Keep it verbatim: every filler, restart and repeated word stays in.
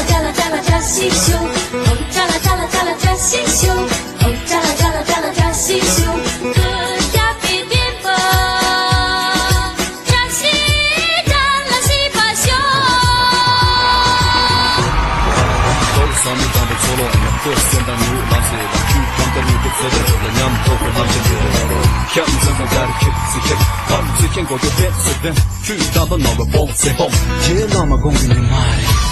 ཅ་ལ་ཅ་ལ་བཀྲ་ཤིས་ཤོག་ཅ་ལ་ཅ་ལ་ཅ་ལ་བཀྲ་ཤིས་ཤོག་ཅ་ལ་ཅ་ལ་ཅ་ལ་བཀྲ་ཤིས་ཤོག་སྐུ་རྒྱལ་པོའི་བསྟན་པ་བཀྲ་ཤིས་བཀྲ་ལ་ཤིས་པར་ཤོག་བསམ་བློ་དང་པོ་ཚོ་ལོ་ཉམས་པོ་སེམས་དང་ཉིའུ་ལམ་སེ་ལ་ཆུ་ཁམས་དར་ཉིད་དུ་ཚེ་དེ་ལ་ཉམས་ཐོག་གི་ལམ་ཆེན་དེ་ཁྱབ་མཚན་དང་དར་ཁྱེར་སི་ཁྱེར་ཁམས་ཚེ་ཁྱེན་གོ་ཅོ་པེ་སི་པེ། ཆུ་དམ་པ་ནོར་བུ་སྤོང་སེ་སྤོང་། རྗེ་བླ་མ་དགོངས་ཀྱི་ཉི་མ་རེད།